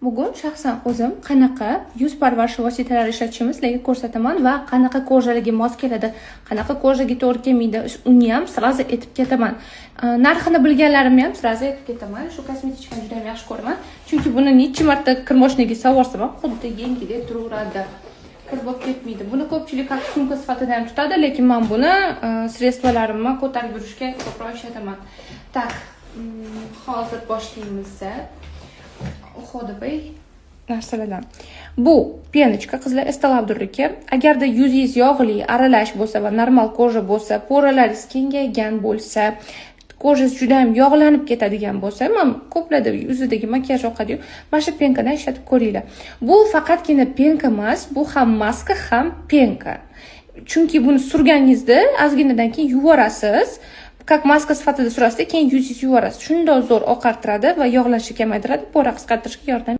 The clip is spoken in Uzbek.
Bugun shaxsan o'zim qanaqa yuz parvarishi vositalari ishlatishimni sizlarga ko'rsataman va qanaqa кожа larga mos keladi, qanaqa кожа ga to'g'ri kelmaydi, uni ham сразу aytib ketaman. Narxini bilganlarimni ham сразу aytib ketaman. Shu косметичка ni juda ham yaxshi ko'raman, chunki buni necha marta kir moshinaga solvorsam ham, xuddi yangidek turaveradi. Kir bo'lib ketmaydi. Buni ko'pchilik как sumka sifatida ham tutadi, lekin men buni средство larimni ko'tarib yurishga ko'proq ishlataman. Так, hozir boshlaymiz. Уходовый narsalardan. Bu пеночка, qizlar, Estee Lauder'niki. Agarda yuzingiz yog'li, aralash bo'lsa va normal кожа bo'lsa, пора laringiz kengaygan bo'lsa, кожа ngiz juda ham yog'lanib ketadigan bo'lsa, man ko'plarda yuzidagi makiyaj oqadiyu, mana shu пенка dan ishlatib ko'ringlar. Bu faqatgina пенка emas, bu ham maska, ham пенка. Chunki buni surganingizda ozginadan keyin yuvorasiz. Как maska sifatida surasizda, keyin yuzingizni yuvorasiz. Shundoq zo'r oqartiradi va yog'lanishni kamaytiradi, пора qisqartirishga yordam